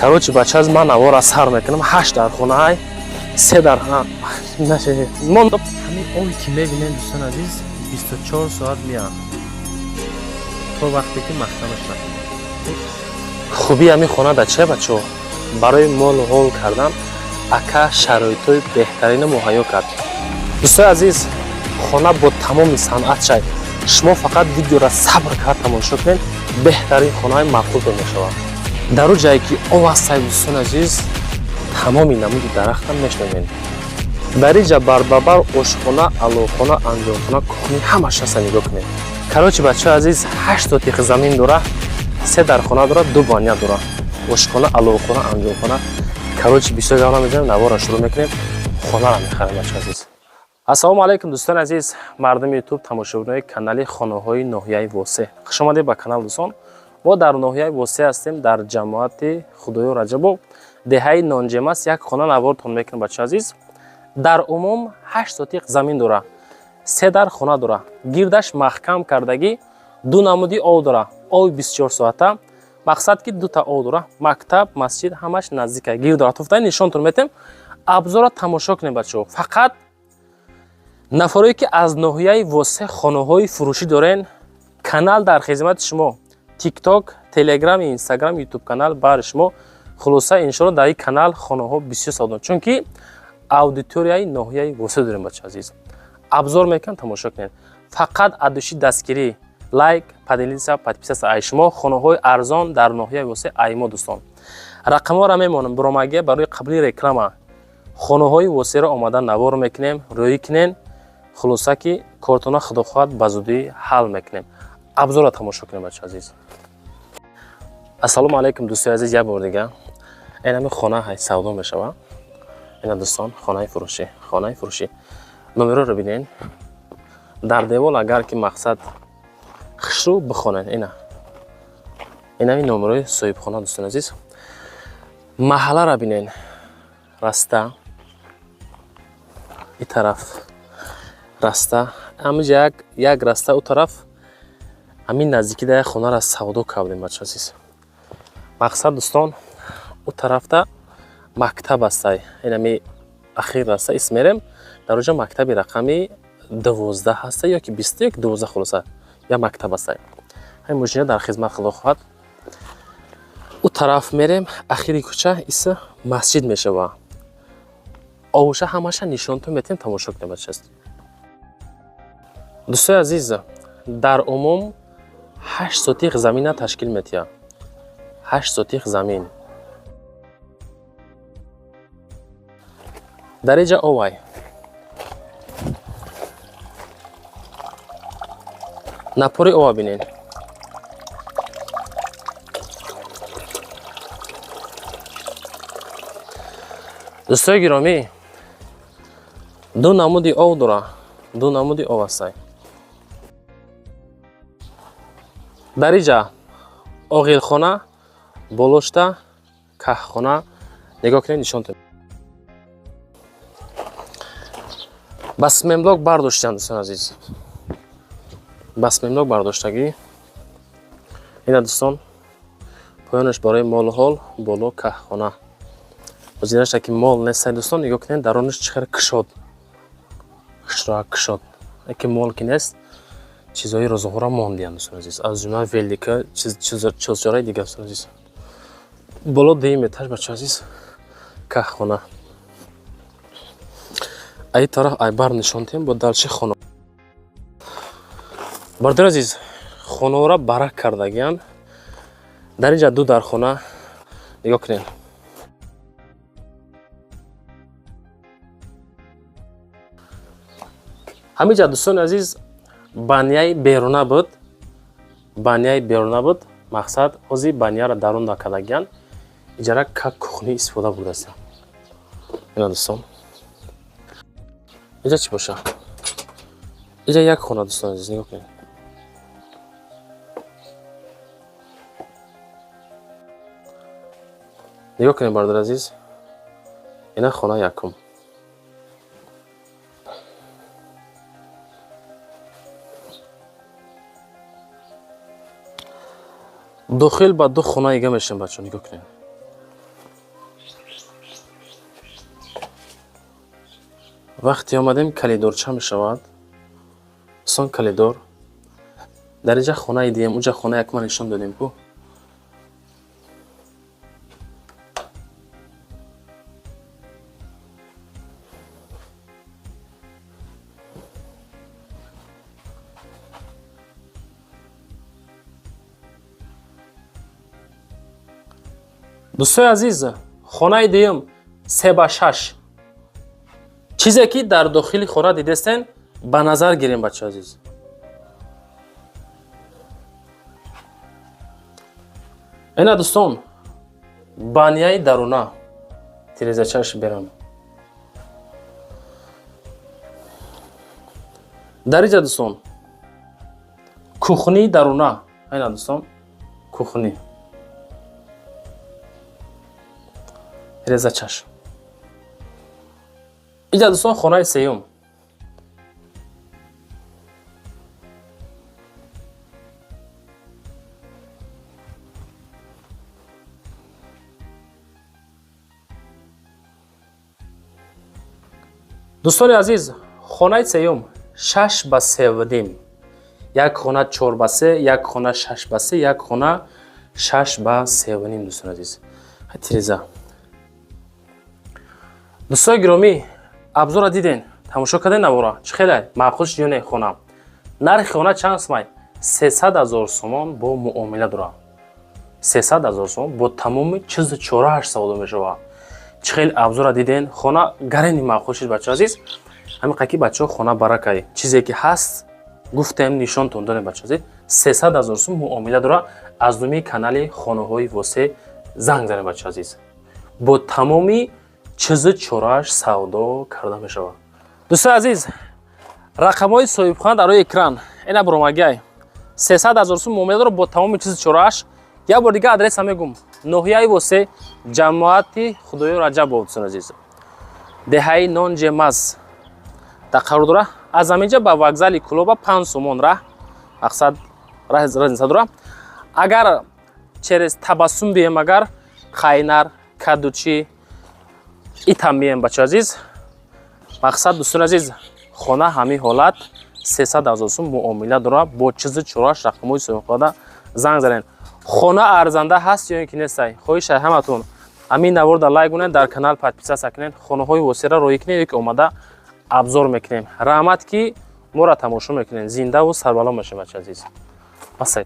Короче, бача, аз ман навора сар мекунам. Ҳашт дар хонаай, се дар ҳамин ови ки мебинем, дӯстон азиз, 24 соат меянд, то вақте ки маҳкамаш накунем. Хубии ҳамин хона дар чия, бачаҳо? Барои молу ҳол кардан ака шароитҳои беҳтарина муҳайё кард. Дӯстои азиз, хона бо тамоми санъат шай. Шумо фақат видеора сабр кард тамошо кунед, беҳтарин хонаҳои маъқултон мешавад. Дар ӯ ҷае ки ов ҳастай, дӯстони азиз, тамоми намуди дарахтам мешнавед. Дар инҷа барбабар ошхона, аловхона, анҷомхона, кухни ҳамаш ҳаста, нигоҳ кунед. Короче, бачаҳои азиз, ҳашт сотих замин дора, се дархона дора, ду баня дора, ошхона, аловхона, анҷомхона. Короче, бисёр гап намезанем, навора шурӯъ мекунем, хонара мехарем, бачаҳои азиз. Ассалому алайкум, дӯстони азиз, мардуми Ютуб, тамошобинои канали хонаҳои ноҳияи Восе. Хуш омадед ба канал, дӯстон. Мо дар ноҳияи Восе ҳастем, дар ҷамоати Худоё Раҷабов, деҳаи Нонҷемас. Як хона навортон мекунем, бачаҳои азиз. Дар умум ҳашт сотиқ замин дора, се дар хона дора, гирдаш маҳкам кардагӣ, ду намуди ов дора, ови 24 соата. Мақсад ки дута ов дора, мактаб, масҷид ҳамаш наздика. Гирду атрофта нишонтон метем, абзорро тамошо кунем, бачаҳо. Фақат нафарое ки аз ноҳияи Восе хонаҳои фурӯшӣ дорен, канал дар хизмати шумо. Тикток, Телеграм, Инстаграм, Ютуб канал баҳри шумо. Хулоса, иншоалло, дар ин канал хонаҳо бисёр савдо, чунки аудиторияи ноҳияи Восе дорем, бача азиз. Абзор мекунам, тамошо кунед. Фақат адуши дастгирӣ, лайк, поделиться, подписаться ай шумо. Хонаҳои арзон дар ноҳияи Восе ай мо, дӯстон. Рақамҳоро мемонам, буромагия барои қабули реклама. Хонаҳои Восеро омада навор мекунем, рӯӣ кунен. Хулоса ки кортона, худо хоҳад, ба зудӣ ҳал мекунем. Абзорро тамошо кунем, бача азиз. Ассалому алайкум, дӯстои азиз, як бор дига. Ин ҳами хона ҳай савдо мешава. Ина, дӯстон, хонаи фурӯшӣ, хонаи фурӯшӣ. Номероро бинен дар девол, агар ки мақсад хушрӯ бихонед. Ина, инами номерои соҳибхона, дӯстони азиз. Маҳалларо бинен, раста и тараф раста, ҳаминҷа як раста, ӯ тараф. Ҳамин наздикида як хонаро савдо кардем, бача азиз. Мақсад, дӯстон, ӯ тарафта мактаб ҳастай. Инами ахир раста ис мерем, дар оҷа мактаби рақами 12 ҳаста ё ки 20 ё ки 12, хулоса, як мактаб ҳастай. Ҳамин мошина дар хизмат, худо хоҳад. Ӯ тараф мерем, ахири кӯча иса масҷид мешава. Овуша ҳамаша нишонтон метем, тамошо кунем, бача. Дӯстои азиз, дар умум ҳашт сотиқ замина ташкил метиҳад, ҳашт сотиқ замин. Дар инҷа овай напори ова бинед. Дӯстои гиромӣ, ду намуди ов дора, ду намуди ов ҳастай. Дар инҷа оғилхона, болошта каҳхона, нигоҳ кунед, нишонтон. Ба цементблок бардоштиам, дӯстони азиз, ба цементблок бардоштагӣ. Ина, дӯстон, поёнаш барои молу ҳол, боло каҳхона. Озинашта ки мол нестай, дӯстон, нигоҳ кунед, даронаш чӣ хел кушод, хушроак кушод. Ки мол ки нест, чизҳои розуғро мондиям, дӯстони азиз, аз ҷумла велика, чизчораи дигар, дӯстони азиз. Боло дуюм этаж, бача азиз, каҳхона. Аи тараф айбар нишон диҳем, бо далчи хона. Бардори азиз, хонаҳоро барак кардагиянд. Дар инҷа ду дархона, нигоҳ кунед. Ҳаминҷа, дӯстони азиз, баняи беруна буд, баняи беруна буд. Мақсад, ҳозир баняро дарун накардагиянд, иҷара как кухни истифода бурдастанд. Ина, дӯстон, инҷа чӣ боша? Инҷа як хона, дӯстони азиз, нигоҳ кунед. Нигоҳ кунед, бародари азиз, ина хона якум. Дохил ба ду хона ига мешавем, бачаҳо, нигоҳ кунед. Вақте омадем, коридорча мешавад, дӯстон, коридор. Дар инҷа хонаи дием, уҷа хона якма нишон додем ку. Дӯстои азиз, хонаи дуюм 3 ба 6. Чизе ки дар дохили хона дидестен, ба назар гирем, бачаи азиз. Ина, дӯстон, баняи даруна, тирезачаш берам. Дар иҷа, дӯстон, кухнии даруна. Ина, дӯстон, кухни, тирезачаш. Иҷа, дӯстон, хонаи сеюм. Дӯстони азиз, хонаи сеюм 6 ба 3.5. Як хона 4 ба 3, як хона 6 ба 3, як хона 6 ба 3.5. Дӯстони азиз, тиреза. Дӯстои гиромӣ, обзора диден, тамошо карден навора. Чӣ хеле маъқул шуд ё не хона? Нархи хона чанд сумай? 300 000 сомон, бо муомила дорад. 300 000 сомон, бо тамоми чизу чорааш савдо мешавад. Чӣ хел обзора диден? Хона гарени маъқул шуд, бачаи азиз. Ҳамин қаки, бачаҳо, хона баракай. Чизе ки ҳаст, гуфтем, нишонтон додем, бачаи азиз. 300 000 сум, муомила дорад. Аз номи канали хонаҳои Восе занг занед, бачаи азиз, бо тамоми чизу чорааш савдо карда мешавад. Дӯстои азиз, рақамҳои соҳибхона дар рӯи экран. Ина буромагиай, 300 000 сум, муомила дорад, бо тамоми чизу чорааш. Як бор дига адреса мегум: ноҳияи Восе, ҷамоати Худоё Раҷабов, дӯстони азиз, деҳаи Нонҷемаз дар қарор дора. Аз ҳаминҷа ба вокзали Кулоба 5 сомон раҳ, мақсад разница дора. Агар через Табассум бием, агар Қайнар, Кадучи итам бием, бачаи азиз. Мақсад, дӯстони азиз, хона ҳамин ҳолат 300 000 сум, муомила дора, бо чизу чорааш. Рақамҳои соҳибхона занг занед. Хона арзанда ҳаст ё ин ки нестай? Хоҳишай ҳаматон, ҳамин наворда лайк кунед, дар канал подписаться кунед, хонаҳои Восера роҳӣ кунед ё ки омада обзор мекунем. Раҳмат, ки моро тамошо мекунед. Зиндаву сарбаланд бошед, бачаи азиз. Басай.